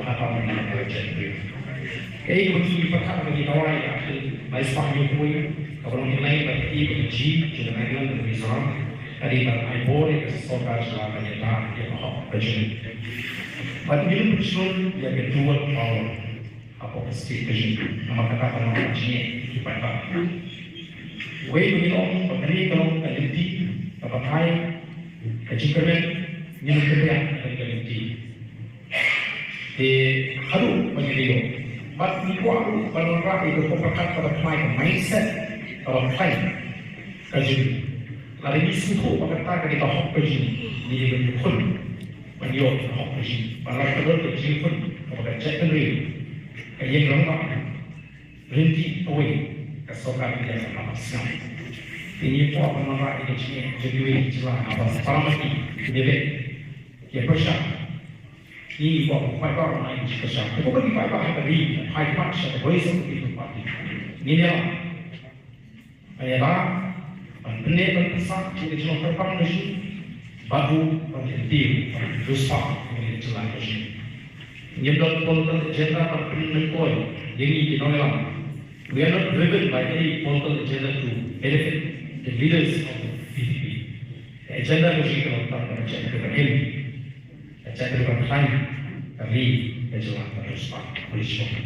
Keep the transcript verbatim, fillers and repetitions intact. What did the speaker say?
Ka pynlong ka jait briew. Kaei kaba ngi pyrkhat ba ngi dawa ïa ka lai spah hynñiew phew wei kaba long hynlei bad ki bad ki jong ka Nagaland bad Mizoram. Ka dei ban ai bor ïa ka sorkar jylla ban ïada ïa ka hok ka jong ngi. Bad ngin pynshlur ïa ka dual power hapoh ka state ka jong ngi. Namar kata ka long ka jingeh ki paidbah. Wei ba ngi ong ba kane ka long ka lynti kaba tai ka jingkyrmen, ngin ym kynriah ïa ka lynti. Te haduh ba ngi ïoh bad ngi kwah ruh ban wanrah ïa ka pyrkhat kaba khlaiñ, ka mindset kaba khlaiñ ka jong ngi. Lada ngi sngewthuh ba kata ka dei ka hok ka jong ngi, ngi dei ban ïakhun ban ïoh ka hok ka jong ngi. Bad lada ka don ka jingïakhun kaba ka jaitbynriew ka ïeng rangbah, lynti kawei, ka sorkar India kan ym pat sngap. Te ngi kwah ban wanrah ïa ka jingeh jong kiwei ki jylla haba para ma ki ki dei beit ki ïa pyrshah. Ngi kwah ban paidbah ban ai ka jingkyrshan. Te ko ban paidbah ha ka ri, paidbah sha ka Voice of the People Party. Ngin ïa, ban ïada, ban pynneh ban pynsah ïa ka jinglong kyrpang ka jong ngi, bad ruh ban kyntiew, ban riewspah ïa ka jylla ka jong ngi. Ngim don political agenda ban pynmyntoi ïa ngi ki nongïalam. We are not driven by any political agenda to benefit the leaders of the P D P. Ka agenda ka jong ngi ka long tang ban jaitbynriew, ban jaitbynriew ban khlaiñ ka ri, ka jylla, ka riewspah. Khublei shibun.